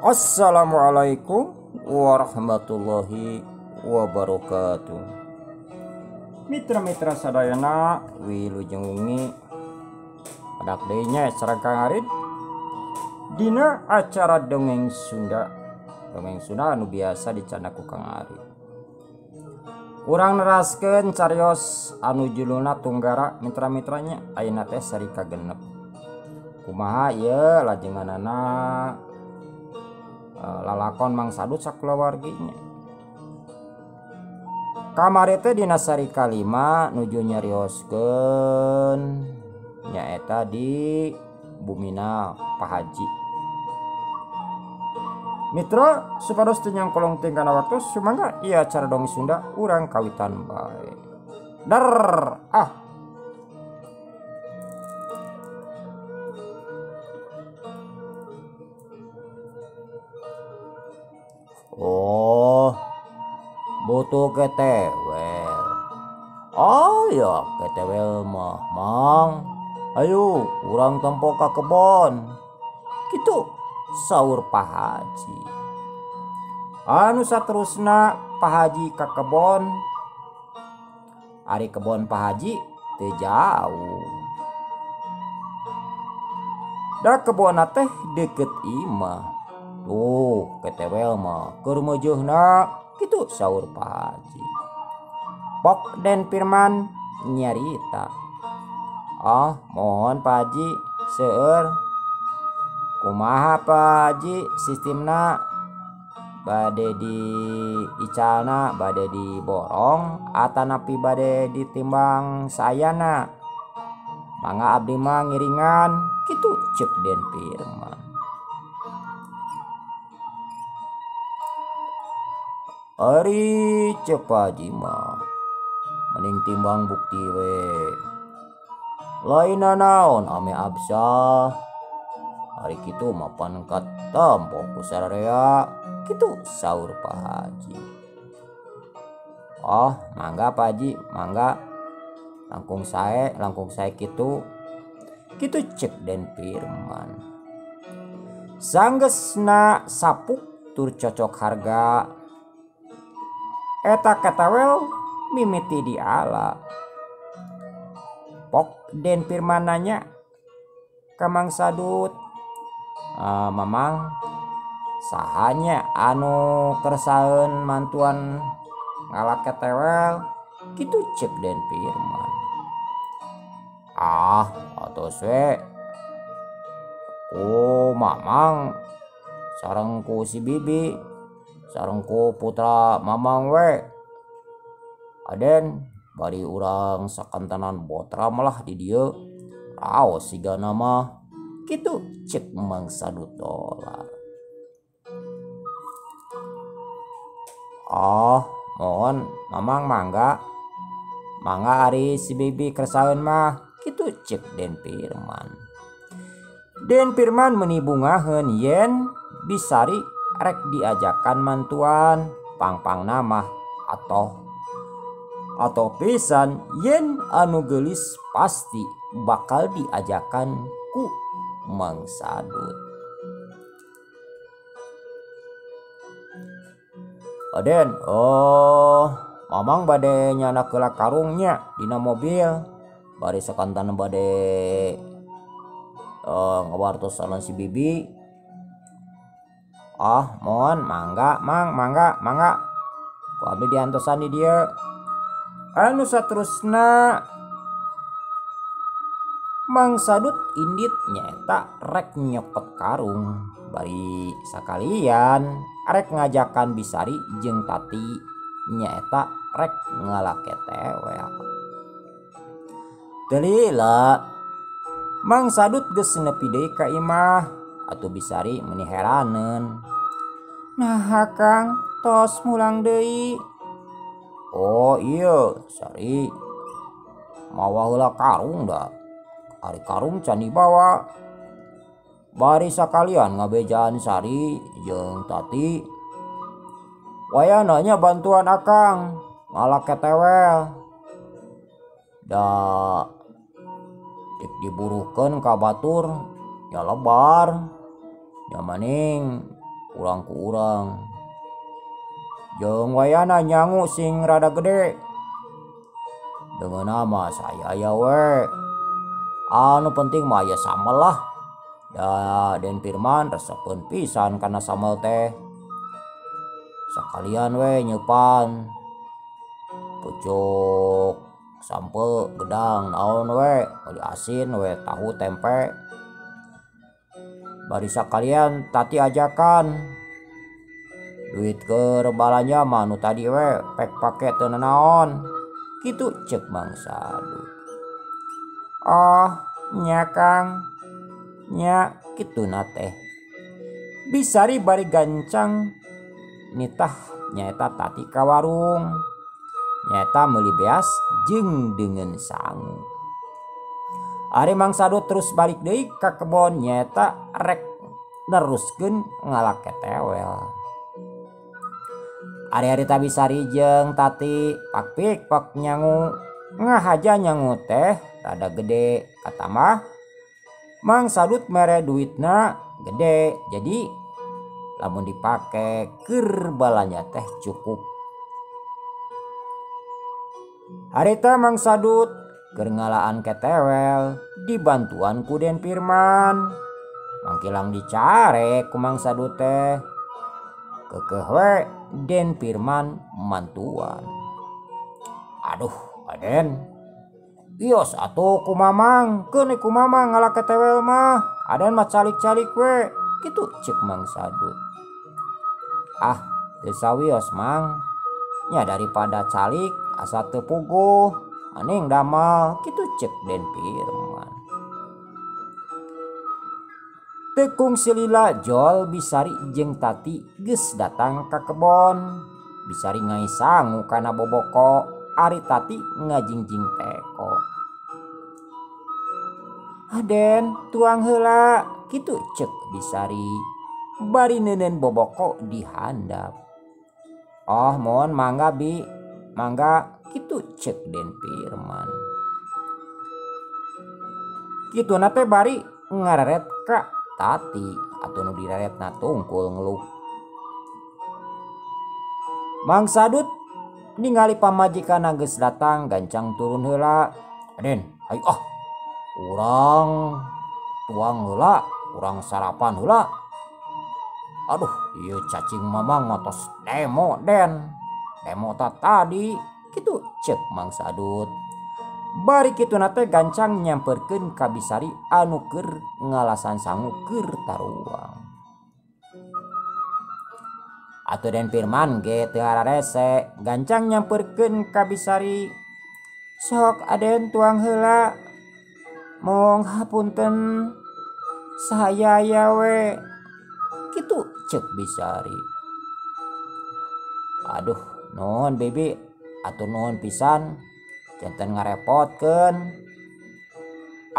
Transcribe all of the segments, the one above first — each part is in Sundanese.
Assalamualaikum warahmatullahi wabarakatuh. Mitra-mitra sadayana wilujeng wengi padak deui nya sareng Kang Arid dina acara dongeng Sunda. Dongeng Sunda anu biasa dicandak ku Kang Arid. Urang neraskeun carios anu judulna Tunggara mitra-mitranya ayeuna teh sari kagenep. Kumaha ieu lajenganana lalakon Mang Sadut sakulawarginya. Kamari teh dina sari kalima nuju nyarioskeun nyaeta di bumina Pak Haji. Mitra supados teu nyangkolong teuing kana waktu sumangga ieu acara dongeng Sunda urang kawitan bae. Dar ah. Oh, butuh ketewel. Oh ya, ketewel mah, Mang. Ayo, urang tempo ka kebon. Kitu saur Pak Haji. Anu saterusna Pak Haji ka kebon. Ari kebon Pak Haji teu jauh. Da kebonna teh deukeut imah. Tuh, ketewel mah keur meujeuhna kitu saur Pak Haji. Pok Den Firman nyarita. Ah, mohon Pak Haji seueur. Kumaha Pak Haji sistemna bade di icalna bade diborong atanapi bade ditimbang sayana. Mangga abdi mah ngiringan kitu ceuk Den Firman. Ari ceuk Pak Haji mah mending timbang bukti we. Lain naon ame absah. Ari kitu mah pan katempo ku sararea kitu saur Pak Haji. Oh, mangga Pak Haji, mangga. Langkung sae kitu. Kitu ceuk Den Firman. Sanggeusna sapuk tur cocok harga. Eta ketewel mimiti diala. Pok Den Firman nanya ka Mang Sadut. Mamang sahanya anu kersaeun mantuan ngalak ketewel kitu ceuk Den Firman. Ah, atos we ku Mamang sareng ku si Bibi sareng ku putra Mamang we. Aden bari urang sakantanan botra malah di dieu raos sigana mah kitu ceuk Mang Sadut dolar. Oh, mohon Mamang mangga. Mangga ari si Bibi kersaeun mah kitu ceuk Den Firman. Den Firman meuni bungaheun yen Bisari rek diajakan mantuan pangpangna mah atau pisan yen anu geulis pasti bakal diajakan ku Mang Sadut. Aden, oh, Mamang bade nyanak heula karungnya dina mobil. Bari sakantan bade ngawartosan si Bibi. Ah, mohon mangga, Mang, mangga, mangga. Ku abdi diantosan di dieu. Anu saterusna Mang Sadut indit nyaeta rek nyokot karung. Bari sakalian rek ngajakan Bisari jeung Tati nyaeta rek ngalak ketewel. Teu lila Mang Sadut geus nepi deui ka imah. Atuh Bisari meuni heraneun. Naha Kang tos mulang deui. Oh iya Sari mawa heula karung da. Ari karung can dibawa. Bari sakalian ngabejaan Sari jeung Tati. Wayahna nya bantuan akang ngalak ketewel. Da dik diburuhkeun ka batur nya lebar. Nya maning Urang ku urang. Jeung wayana nyangu sing rada gede. Dengan nama saya aya we. Anu penting mah aya sambel lah. Da Den Firman resepeun pisan kana sambel teh. Sakalian we nyeupan pucuk sampe gedang naon we, meuli asin we, tahu tempe. Bari sakalian Tati ajakan. Duit keur balanja mah nu tadi we pek pake teu nanaon. Kitu ceuk Mang Sadut. Oh nya Kang, nya kituna teh. Bisari bari gancang nitah nyaeta Tati ka warung. Nyaeta meuli beas jeung deungeun sangu. Ari Mang Sadut terus balik deui ka kebon nyaeta rek neruskeun ngalak ketewel. Ari-ari Bisari jeung Tati pakpik pak nyangu ngahaja nyangu teh rada gede katambah Mang Sadut mere duitna gede jadi lamun dipake keur balanja teh cukup. Harita Mang Sadut keur ngalaan ketewel dibantuan ku Den Firman. Mangkilang dicarek ku Mang Sadut teh. Keukeuh we Den Firman mantuan. Aduh Aden, ios atuh ku Mamang, keun ku Mamang ngala ketewel mah. Aden mah calik-calik we, kitu ceuk Mang Sadut. Ah, teu sawios Mang. Nya daripada calik asa teu puguh, mending damel, kitu ceuk Den Firman. Teu kungsi lila jol Bisari jeung Tati geus datang ka kebon. Bisari ngaisangu kana boboko, ari Tati ngajingjing teko. Aden tuang heula, kitu ceuk Bisari. Bari neuneun boboko di handap. Oh mohon mangga bi, mangga, kitu ceuk Den Firman. Kituna teh bari ngareret ka Tati atuh nu direretna tungkul ngeluk. Mang Sadut ningali pamajikanna geus datang gancang turun heula. Aden, ayo ah, urang tuang heula, urang sarapan heula. Aduh, ieu cacing Mamang matos demo Den. Demo ta tadi, kitu ceuk Mang Sadut. Bari kituna teh gancang nyamperkeun ka Bisari anu keur ngalasan sangu keur taruang. Atuh Den Firman ge teu hararese, gancang nyamperkeun ka Bisari. Sok Aden tuang heula. Mong hapunten sahaya we. Kitu ceuk Bisari. Aduh, nuhun bibi, atuh nuhun pisan. Janten ngarepotkeun.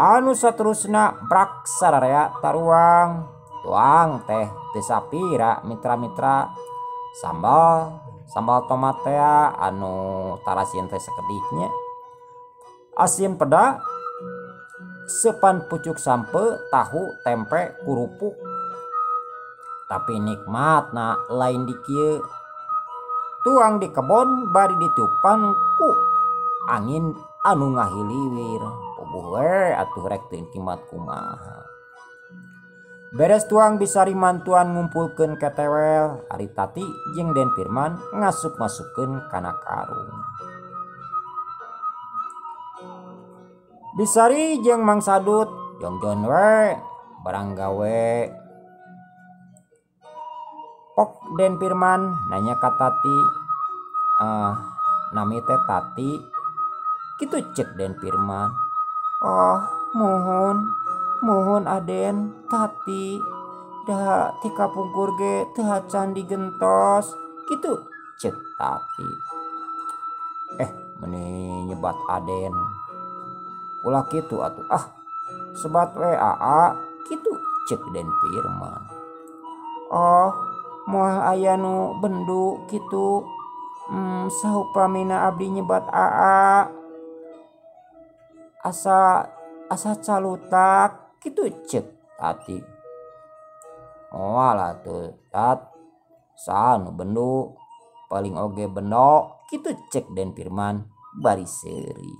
Anu saterusna brak sararea taruang. Tuang teh teu sapira mitra-mitra. Sambal, sambal tomat teh anu tarasin teh sakediknya. Asin peda, sepan pucuk sampe, tahu, tempe, kerupuk. Tapi nikmatna lain di kieu. Tuang di kebon bari ditiupan ku angin anu ngahiliwir. Puguh we atuh rek teu kimat kumaha. Beres tuang Bisari mantuan ngumpulkeun ketewel, ari Tati jeung Den Firman ngasup-masupkeun kana karung. Bisari jeung Mang Sadut jongjon we barang gawe. Pok Den Firman nanya ka Tati, nami teh Tati, kitu ceuk Den Firman. Oh, muhun, muhun Aden, Tati, da ti kapungkur ge teu acan digentos, kitu ceuk Tati. Meni nyebat Aden. Ulah kitu atuh, ah, sebat we aa, kitu ceuk Den Firman. Oh, moal aya nu bendu kitu. Saupamina abdi nyebat aa. Asa asa calutak kitu ceuk Tati. Moal atuh tat saha nu bendu paling oge bendo kitu cek Den Firman bari seuri.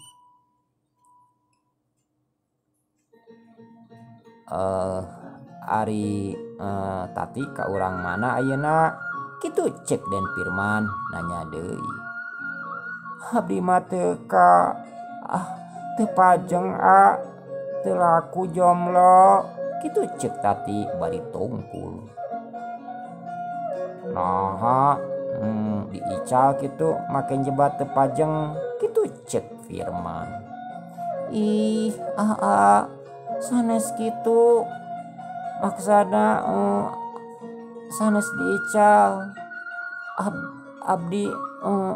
Ari Tati ka urang mana ayeuna kitu cek Den Firman nanya deui. Abdi mah teu ka teu pajeng a teu laku jomblo kitu cek Tati bari tungkul. Naha diical kitu make nyebat teu pajeng kitu cek Firman. Ih aa sanes kitu maksana sanes diical abdi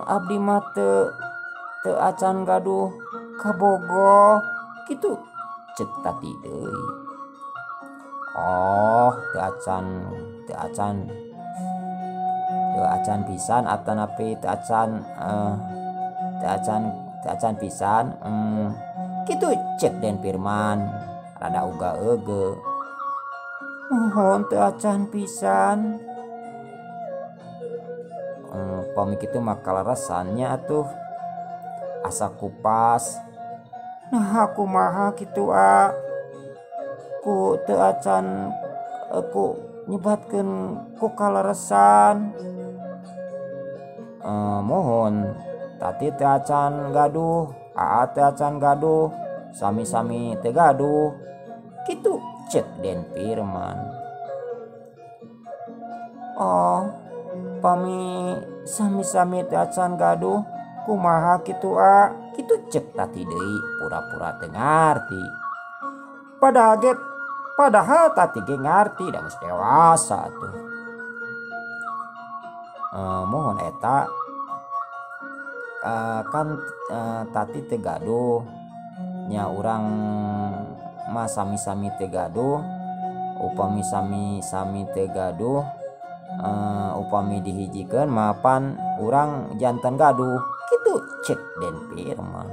abdi mah teu acan gaduh kabogoh kitu cek Tati deui. Oh teu acan pisan atanapi teu acan pisan kitu cek Den Firman rada uga euge. Mohon teu acan pisan. Pami kitu mah kaleresannya atuh asa kupas. Nah kumaha kitu a ku teu acan ku nyebatkeun ku kaleresan. Mohon Tati teu acan gaduh, aa teu acan gaduh, sami-sami teu gaduh kitu cek Den Firman. Oh pami sami-sami teu acan gaduh kumaha kitu a kitu cek Tati deui pura-pura teu ngarti. Padahal Tati ge ngarti da geus dewasa atuh. Mohon eta kan Tati teu gaduh nya urang mah sami-sami teu gaduh, upami sami-sami teu gaduh upami dihijikeun mah pan urang jantan gaduh kitu cek Den Firman.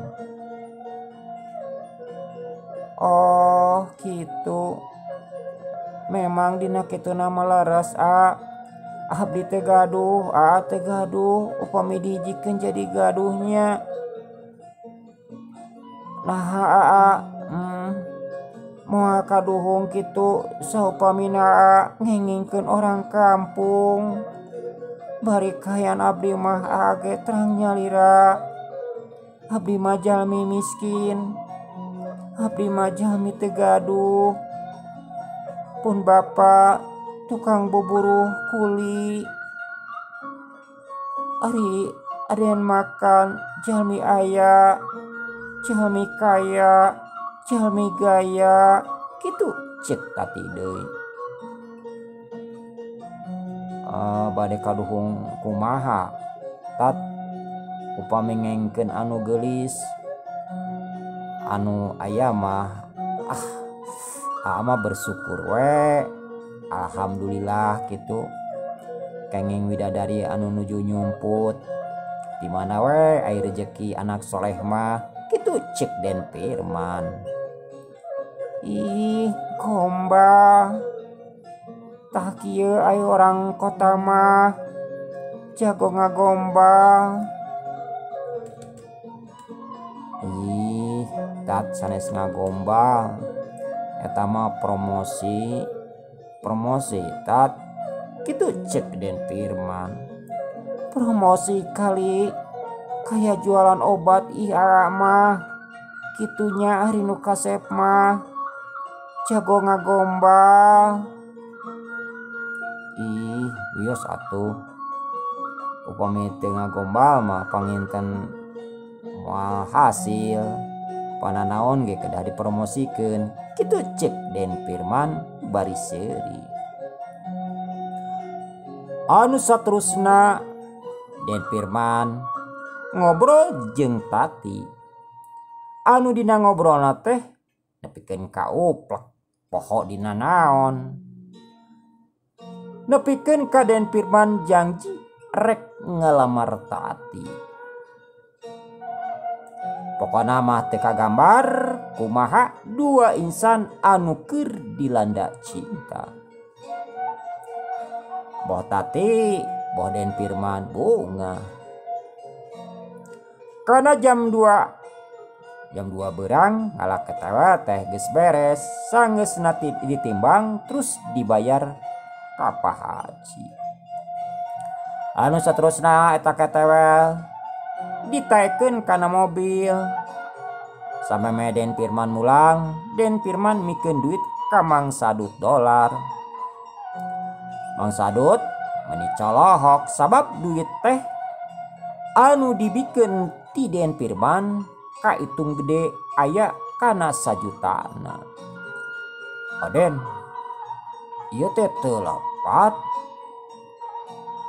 Oh kitu memang dina kituna mah leres a abdi teu gaduh a teu gaduh upami dihijikeun jadi gaduhnya. Nah aa moal kaduhung kitu saupamina aa ngengingkeun orang kampung. Bari kayan abdi mah aa ge terang nyalira. Abdi mah jalmi miskin, abdi mah jalmi teu gaduh. Pun bapa tukang buburuh kuli. Ari aden makan jalmi aya, jalmi kaya, jalmi gaya kitu cek Tati deui. Bade kaduhung kumaha tat upami ngengkeun anu geulis anu aya mah aa mah bersyukur we alhamdulillah kitu kenging widadari anu nuju nyumput di mana we ai rejeki anak soleh mah kitu cek Den Firman. Ih gombal tah kieu ai orang kota mah jago ngagombal. Ih tat sanes ngagombal eta mah promosi tat kitu cek Den Firman. Promosi kali kayak jualan obat ih aa mah kitunya ari nu kasep mah jago ngagombal. Ih wios atuh upami teu ngagombal mah panginten moal hasil pananaon ge kedah dipromosikeun kitu cek Den Firman bari seuri. Anu saterusna Den Firman ngobrol jeung Tati anu dina ngobrolna teh nepikeun ka uplek poho dina naon. Nepikeun ka Den Firman janji rek ngalamar Tati. Pokona mah teu kagambar kumaha dua insan anu keur dilanda cinta. Boh Tati boh Den Firman bunga. Karena jam 2 berang ngalak ketawa teh geus beres sanggeusna ditimbang terus dibayar ka Pak Haji. Anu saterusna eta ketewel ditaekeun kana mobil. Sameme Den Firman mulang, Den Firman mikeun duit ka Mang Sadut dolar. Mang Sadut meuni colohok sabab duit teh anu dibikeun ti Den Firman kaitung gede aya kana sajutana. Aden, ieu teh teu lepat.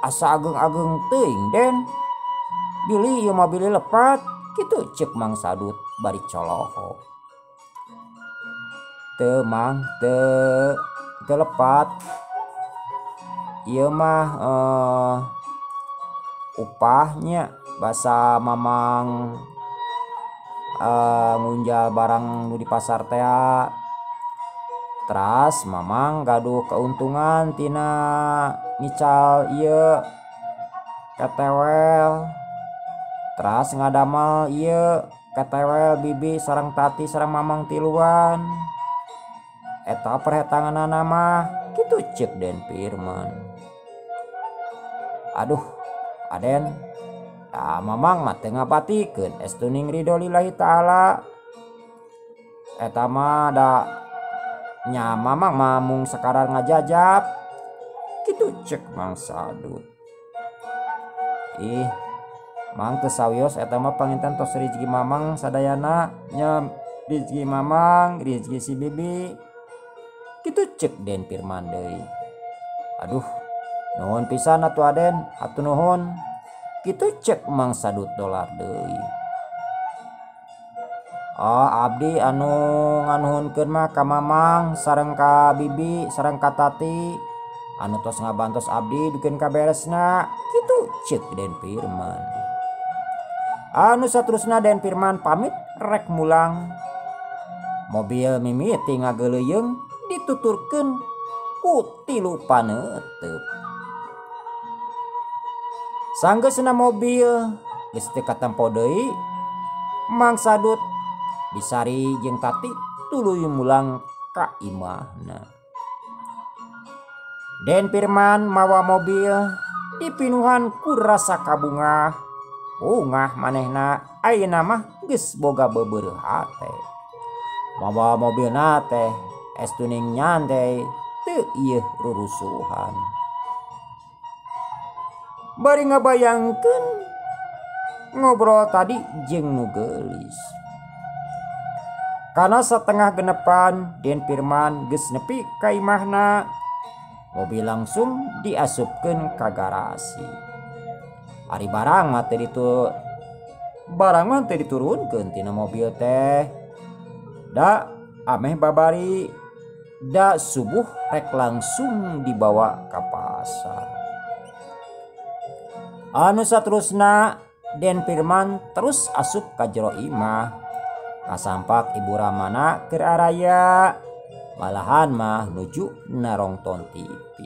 Asa ageung-ageung teuing Den. Bilih ieu mah bilih lepat, kitu ceuk Mang Sadut bari colohok. Teu Mang, teu lepat. Ieu mah upahnya basa mamang ngunjal barang nu di pasar tea. Teras mamang gaduh keuntungan tina ngical ieu ketewel. Teras ngadamal ieu ketewel bibi sareng Tati sareng mamang tiluan. Eta perhetanganana mah kitu ceuk Den Firman. Aduh Aden, da mamang mah teu ngapatikeun estuning ridho lillahi ta'ala. Eta mah da nya mamang mah mung sakadar ngajajab kitu ceuk Mang Sadut. Ih Mang teu sawios eta mah panginten tos rezeki mamang sadayana nya, rezeki mamang, rezeki si bibi kitu ceuk Den Firman deui. Aduh nuhun pisan atuh Aden, atuh nuhun kitu ceuk Mang Sadut dolar deui. Oh abdi anu nganuhunkeun mah ka mamang sareng ka bibi sareng ka Tati anu tos ngabantos abdi dukeun ka beresna kitu ceuk Den Firman. Anu saterusna Den Firman pamit rek mulang. Mobil mimiti ngageleuyeung dituturkeun ku tilu paneuteup. Sanggeusna mobil geus teu katempo deui, Mang Sadut disari jeung Tati tuluy mulang ka imahna. Den Firman mawa mobil dipinuhan ku rasa kabungah. Bungah manehna ayeuna mah geus boga beubeureut hate. Mawa mobilna teh estuning nyantai teu ieu rurusuhan. Bari ngabayangkeun ngobrol tadi jeung nu geulis. Kana setengah genepan Den Firman geus nepi ka imahna. Mobil langsung diasupkeun ka garasi. Ari barang mah teu diturunkeun tina mobil teh. Da ameh babari da subuh rek langsung dibawa ka pasar. Anu saterusna Den Firman terus asup ka jero imah. Kasampak Ibu Ramana keur araya, malahan mah nuju narongton TV.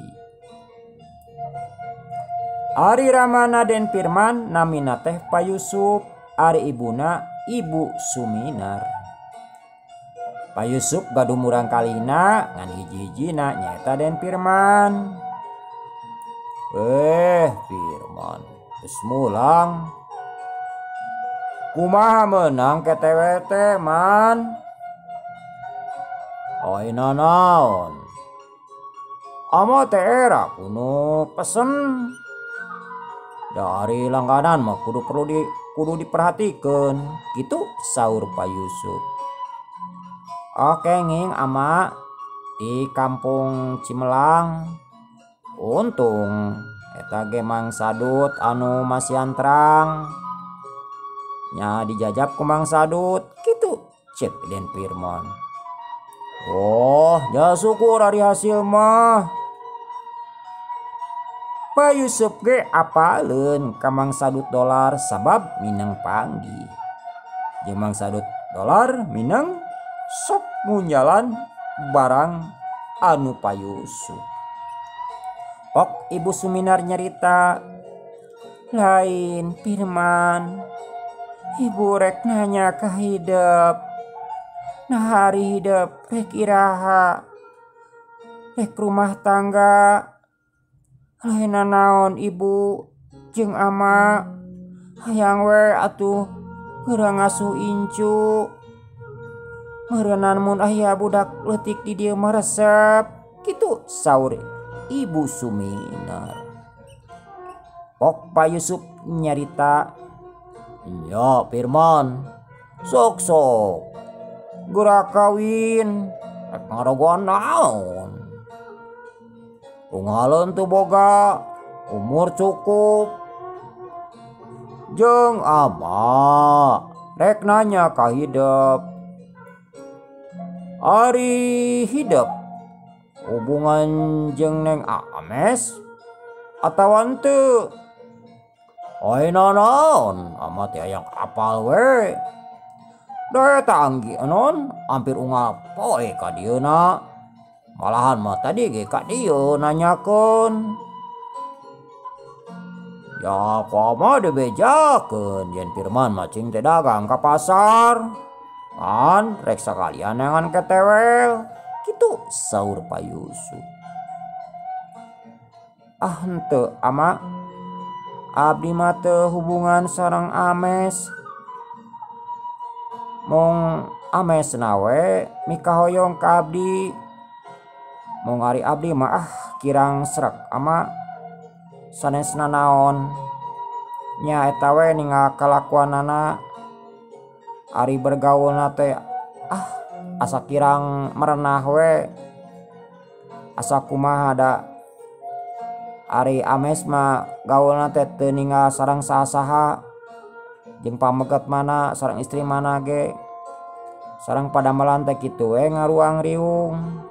Ari Ramana Den Firman namina teh Pa Yusuf, ari ibuna Ibu Suminar. Pa Yusuf gaduh murang kalina ngan hiji-hijina nyaeta Den Firman. Firman geus mulang. Kumaha meunang KTW teh man? Oi nanaon? Ama teh era kuno pesen. Dari langganan mah kudu diperhatikeun, kitu saur Pa Yusuf. Oke nging ama di kampung Cimelang. Untung eta ge Mang Sadut anu masihan terang. Nya dijajab ku Mang Sadut kitu ceuk Den Firman. Oh, ya syukur ari hasil mah. Pa Yusuf ge apaleun ka Mang Sadut dolar sabab minang panggih. Jeung Mang Sadut dolar minang sok ngunjalan barang anu Pa Yusuf. Pok Ibu Suminar nyarita, lain Firman, ibu rek nanya ka hidep. Nah hari hidep rek iraha, rek rumah tangga. Lain naon ibu jeung ama, hayang we atuh geura ngasuh incu. Meureunnan mun aya budak leutik di dieu mah resep, kitu saur Ibu Suminar. Pok Pak Yusuf nyarita, ya Firman, sok-sok geura kawin, rek ngarogoan naon. Ungaleun teu boga, umur cukup. Jeung ama rek nanya ka hidep. Ari hidep hubungan jeung Neng Ames atawa henteu? Oi naon, ama teh hayang apal we. Da eta anggi non hampir unggal poe ka dieuna. Malahan mah tadi ge ka dieu nanyakeun. Ya ku ama dibejakeun yen Firman mah cing teh dagang ka pasar. Kan rek sakalian neangan ketewel. Kitu saur Pak Yusuf. Ah henteu ama, abdi mah teu hubungan sareng Ames. Mung Ames nawe mikahoyong ka abdi. Mung ari abdi mah ah kirang srek ama sanesna naon. Nya eta we ninggal kalakuanana. Ari bergaulna teh ah asa kirang merenah we. Asa kumaha da ari Ames mah gaulna teh teu ninggal sareng saha-saha. Jeung pameget mana sareng istri mana ge. Sareng padamelan teh kitu we ngaruang riung.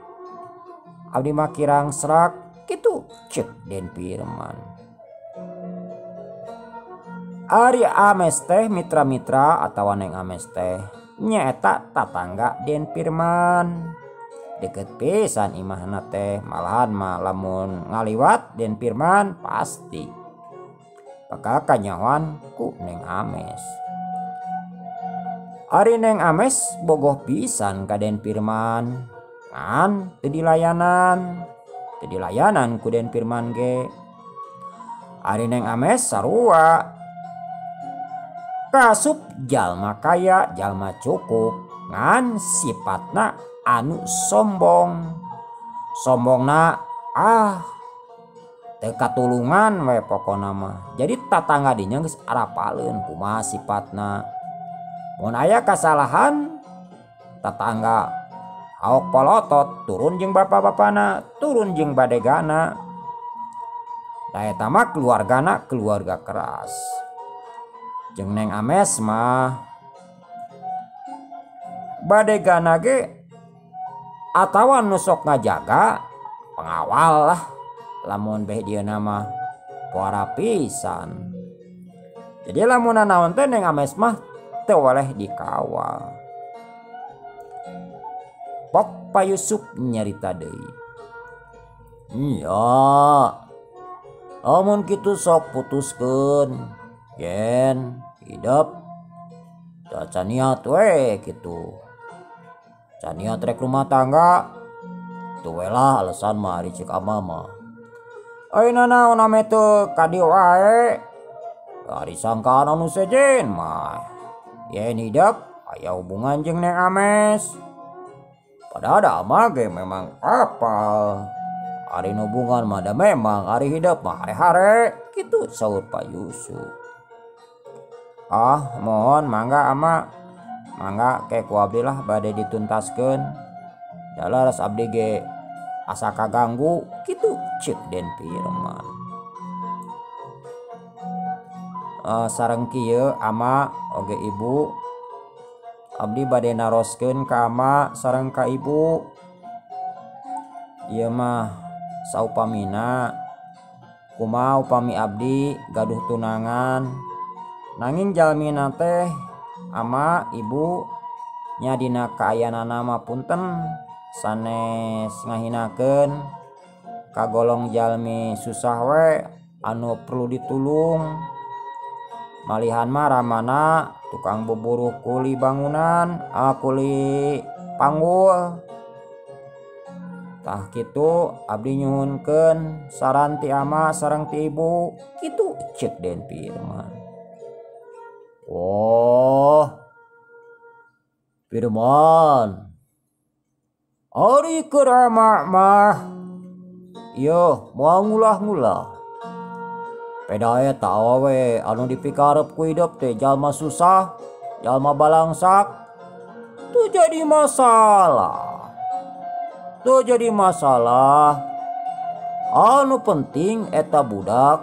Abdi mah kirang srek kitu ceuk Den Firman. Ari Ames teh mitra-mitra atawa Neng Ames teh nyaeta tatangga Den Firman. Deket pisan imahna teh, malahan mah lamun ngaliwat Den Firman pasti bakal kanyahoan ku Neng Ames. Ari Neng Ames bogoh pisan ka Den Firman. Ngan teu dilayanan, teu dilayanan ku Den Firman ge. Ari Neng Ames sarua kasup jalma kaya, jalma cukup, ngan sifatna anu sombong. Sombongna ah teu katulungan we pokona mah. Jadi tatangga dinya geus arapaleun kumaha sifatna. Mun aya kasalahan tatangga haok polotot, turun jeung bapak-bapana, turun jeung badegana. Da eta mah keluargana keluarga keras. Jeung Neng Ames mah badegana ge atawa nu sok ngajaga pengawal lah lamun beh dieuna mah puara pisan. Jadi lamun nanaon teh Neng Ames mah teu weleh dikawal. Pok Pak Yusuf nyarita deui. Iya, lamun kitu sok putuskeun. Yen hidup can niat we kitu. Can niat rek rumah tangga. Tuh we lah alasan mah ari ceuk ama mah. Ayeuna naon ame teu ka dieu wae. Ari sangkaan anu sejen mah. Yen hidup aya hubungan jeung Neng Ames. Padahal da ama ge memang apal. Ari hubungan mah da memang ari hidup mah hare-hare kitu saur Pak Yusuf. Ah mohon mangga ama, mangga ke ku abdi lah bade dituntaskeun. Da laras abdi ge asa kaganggu kitu ceuk Den Firman. Sareng kieu ama oge ibu, abdi bade naroskeun ka ama sareng ka ibu. Ieu mah saupamina kumaha upami abdi gaduh tunangan. Nanging jalmina teh ama ibu nya dina kaayaanana mah punten sanes ngahinakeun. Kagolong jalmi susah we anu perlu ditulung. Malihan mah ramana tukang buburuh kuli bangunan, kuli panggul. Tah kitu abdi nyuhunkeun saran ti ama sareng ti ibu, kitu cek Den Firman. Oh, Firman, ari keur ama mah ieu moal ngulah-ngulah. Peda eta awewe anu dipikarep ku hidup teh jalma susah, jalma balangsak, tuh jadi masalah. Tuh jadi masalah. Anu penting eta budak,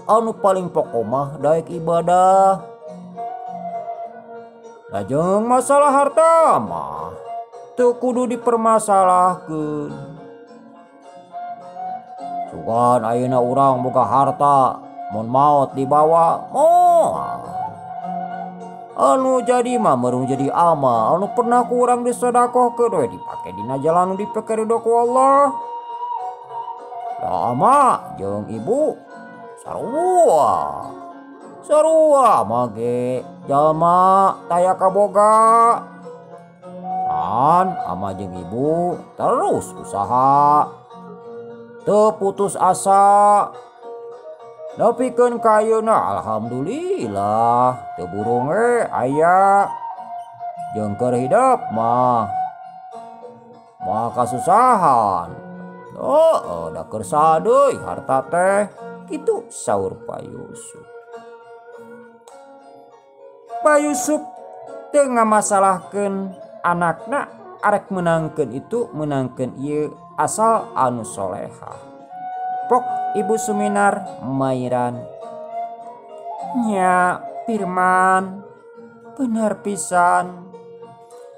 anu paling pokok mah daek ibadah. Lajeng masalah harta mah teu kudu dipermasalahkeun. Sugan ayeuna urang boga harta, mun maot dibawa moal. Anu jadi mah merung jadi ama, anu pernah ku urang disedekahkeun we dipake dina jalan nu dipake ridho ku Allah. Da ama jeung ibu sarua. Sarua mah ge jalma taya kaboga. An ama jeung ibu terus usaha, teu putus asa. Nepikeun ka ayeuna alhamdulillah teu burung we aya. Jeung keur hidep mah moal kasusahan. Oh, da keur saha deui harta teh, kitu saur Pak Yusuf. Pak Yusuf teu ngamasalahkeun anakna arek meunangkeun itu meunangkeun ieu asal anu solehah. Pok Ibu Suminar mairan. Nya Firman bener pisan.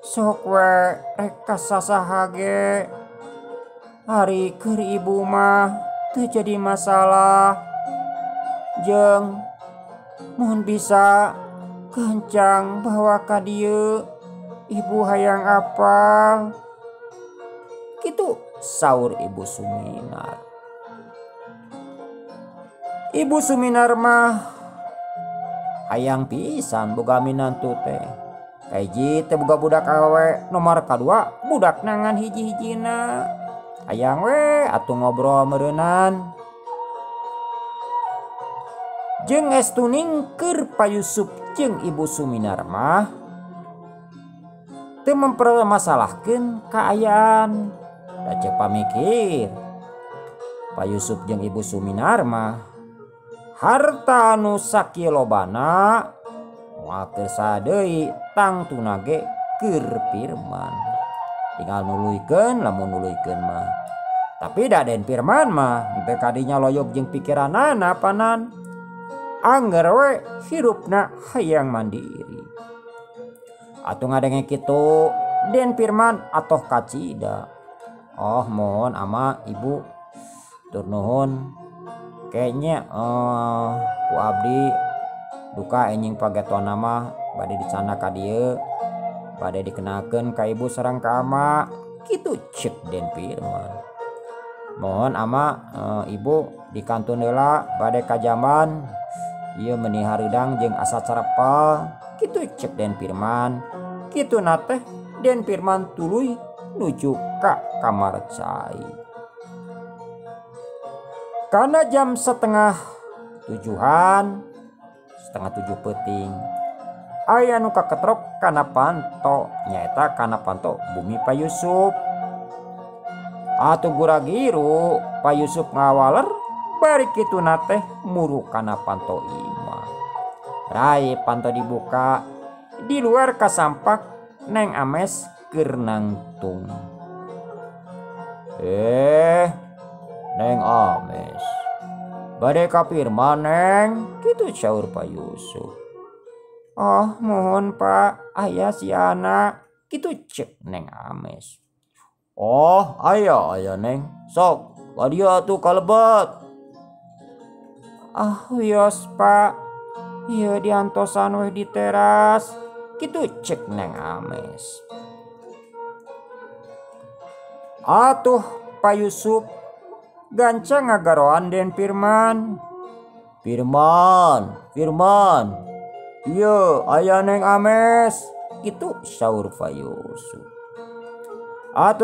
Sok we rek ka sasaha ge. Ari keur ibu mah teu jadi masalah. Jeung mun bisa kencang bawa ka dieu ibu hayang apal. Kitu saur Ibu Suminar. Ibu Suminar mah hayang pisan boga minantu teh. Kahiji teh boga budak awewe, nomor kadua budak nangan hiji-hijina. Hayang we atuh ngobrol meureunan. Jeung estuning keur Pak Yusuf jeung Ibu Suminar mah teu mempermasalahkeun kaayaan. Da ceuk pamikir Pak Yusuf jeung Ibu Suminar mah harta anu sakilobana moal keur saha deui tangtuna ge keur Firman. Tinggal nuluykeun lamun nuluykeun mah. Tapi da Den Firman mah teu kadinya loyog jeung pikiranana panan. Angger we hirupna hayang mandiri. Atuh ngadenge kitu Den Firman atoh kacida. Oh mohon ama ibu tur nuhun. Kayaknya ku abdi duka enjing pagetona mah bade dicana ka dieu, bade dikenalkeun ka ibu sareng ka ama, kitu ceuk Den Firman. Mohon ama ibu dikantun heula bade ka jamban ieu meuni hareudang jeung asa carepel, kitu ceuk Den Firman. Kituna teh Den Firman tuluy nuju ka kamar cai. Karena jam 6:30, 6:30 peuting, aya nu kaketrok kana panto, nyaeta kana panto bumi Pak Yusuf. Atuh gura-giru Pak Yusuf ngawaler bari kituna teh muru kana panto imah. Rai panto dibuka, di luar kasampak Neng Ames keur nangtung. Neng Ames bade ka Firman Neng, kitu saur Pak Yusuf. Oh mohon Pak, aya si anak, kitu cek Neng Ames. Oh aya aya Neng, sok ka dieu atuh kalebet. Ah wios Pak, ieu diantosan weh di teras, kitu cek Neng Ames. Atuh Pak Yusuf Gancang ngagaroan Den Firman. Firman, Firman. Ieu aya Neng Ames. Kitu saur Pak Yusuf. Atuh.